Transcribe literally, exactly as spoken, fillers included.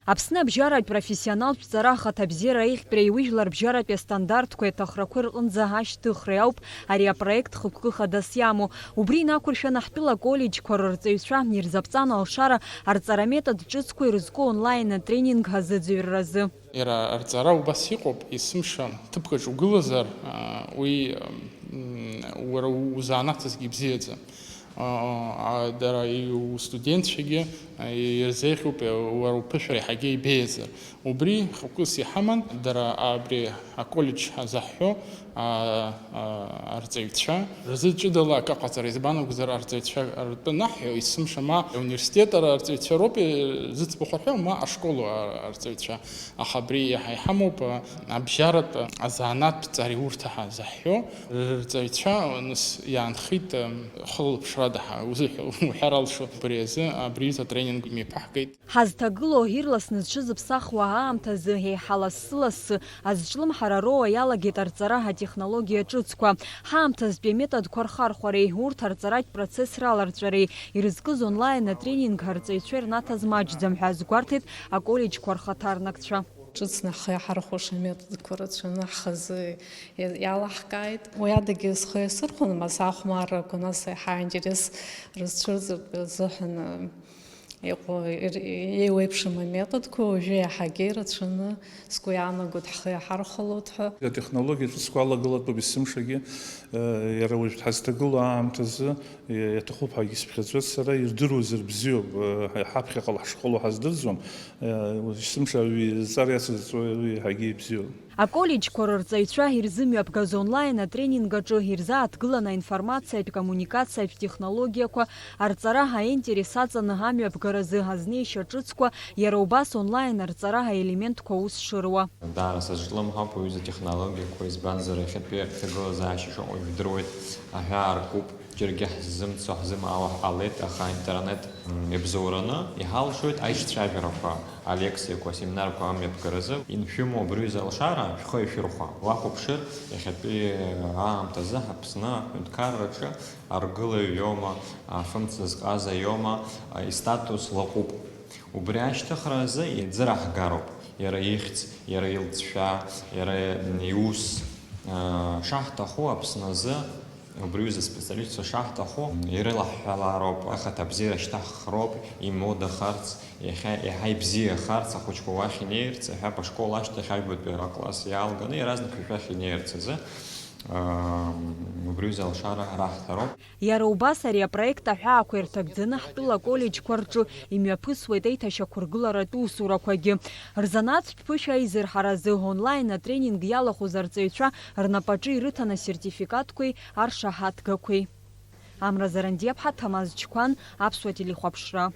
Аԥсны абжьаратә профессионалтә ҵара ахаҭабзиара аиӷьтәреи уи жәларбжьаратәи астандартқәеи аҭахрақәеи рҟынӡа ашьҭыхреи ауп ари апроект хықәкы хадас иамоу. Убри инақәыршәаны ҳтәыла аколлеџьқәа рырҵаҩцәа ирзаԥҵан алшара арҵара метод ҿыцқәа ирызку онлайн атренинг азыӡырҩразы. Иара арҵара убас иҟоуп, есымша ҭыԥкаҿ угылазар, уи уара узанааҭ азгьы ибзиаӡам. Дара устудентцәагьы ирзеиӷьуп, уара уԥышәара иаҳагьы ибеиазар. Убри хықәкыс иҳаман, дара абри аколлеџь ҳазаҳҳәо арҵаҩцәа рзы ҷыдала акы ҟаҵара, избан акәзар, арҵаҩцәа ртәы анаҳҳәо, есымша ма ауниверситет арҵаҩцәа роуп зыӡбахә рҳәо, ма ашкол арҵаҩцәа. Аха абри иаҳа иҳамоуп абжьаратә азанааҭтә ҵареи урҭ ҳазаҳҳәо рҵаҩцәа, нас иаанхеит, хылаԥшрада ҳа узыҳәа уҳәар алшо. Убри азы абри аҩыза атренинг имҩаԥаҳгеит. Ҳазҭагылоу ирласны зҽызыԥсахуа аамҭазы еиҳа лассы-лассы азҿлымҳара роуа иалагеит арҵара атехнологиа ҿыцқәа. Ҳаамҭазтәи аметодқәа рхархәареи урҭ арҵаратә процесс раларҵәареи ирызкыз онлайн атренинг арҵаҩцәа ирнаҭаз маҷӡам ҳәа азгәарҭеит аколлеџьқәа рхаҭарнакцәа. Ҿыцны ҳхы иаҳархәаша аметодқәа рацәаны ҳхазы иалаҳкааит. Уи адагьы схы иасырхәон, мас ахәмаррақәа, нас еиҳа аинтерес рызцәырҵыртә азыҳәан. Иҟоу ир-, еиуеиԥшым аметодқәа уажәы иаҳагьы ирацәаны сгәы иаанагоит ҳхы иаҳархәалоит ҳәа. Атехнологиа ҿыцқәа алагылатәуп есымшагьы, э, иара уажә ҳазҭагылоу аамҭазы, э, иаҭахуп ҳәагьы сыԥхьаӡоит сара, ирдыруазар бзиоуп, э, ҳаԥхьаҟала ҳшхәылоу ҳаздырӡом, э, есымша ауаҩы зҵаара иацызҵо уи иаҳагьы ибзиоуп. Аколлеџьқәа рырҵаҩцәа ирзымҩаԥгаз онлайн атренинг аҿы ирзааҭгылан аинформациатә, коммуникациатә технологиақәа арҵара аинтерес аҵаны амҩаԥгаразы азнеишьа ҿыцқәа иара убас онлайн арҵара аелементқәа аус шыруа. Даара сазҿлымҳауп уҩыза атехнологиақәа, избанзар, иахьатәи аҭагылазаашьа шыҟоу ижәдыруеит, аҳәаа ркуп. Џьаргьы ҳзымцо, ҳзымаауа ҳҟалеит, аха аинтернет, м, иабзоураны иҳалшоит аишьцәажәарақәа, алекциақәа, асеминарқәа амҩаԥгаразы. Иншәымоу абри аҩыза алшара шәхы иашәырхәа. Уахәаԥшыр, иахьатәи аамҭазы Аԥсны аҳәынҭқарраҿы аргылаҩ иоума, афымца зҟаза иоума, а, истатус лаҟәуп. Убри ашьҭыхра азы иӡыраҳгароуп иара ихьӡ, иара илҵшәа, иара иус, аа, шаҳҭаху Аԥсны азы, убри аҩыза специалистцәа шаҳҭаху ирылаҳҳәалароуп, ахаҭа абзиара шьҭаҳхроуп, имодахарц, иахьа, иаҳа ибзиахарц, ахәыҷқәа уахь инеирц, аҳәап, ашкол ашьҭахь аҩбатәи акласс иаалганы иаразнак шәахь инеирц азы, аа, убри аҩыза алшара раҳҭароуп. Иара убас ари апроект аҳәаақәа ирҭагӡаны ҳтәыла аколлеџьқәа рҿы имҩаԥысуеит аиҭашьақәыргыларатә усурақәагьы. Рзанааҭтә ԥышәа аизырҳаразы онлайн атренинг иалахәыз арҵаҩцәа рнапаҿы ирыҭан асертификатқәеи аршаҳаҭгақәеи. Амра Зарандиаԥҳа, Ҭамаз Чқәан, Аԥсуа телехәаԥшра.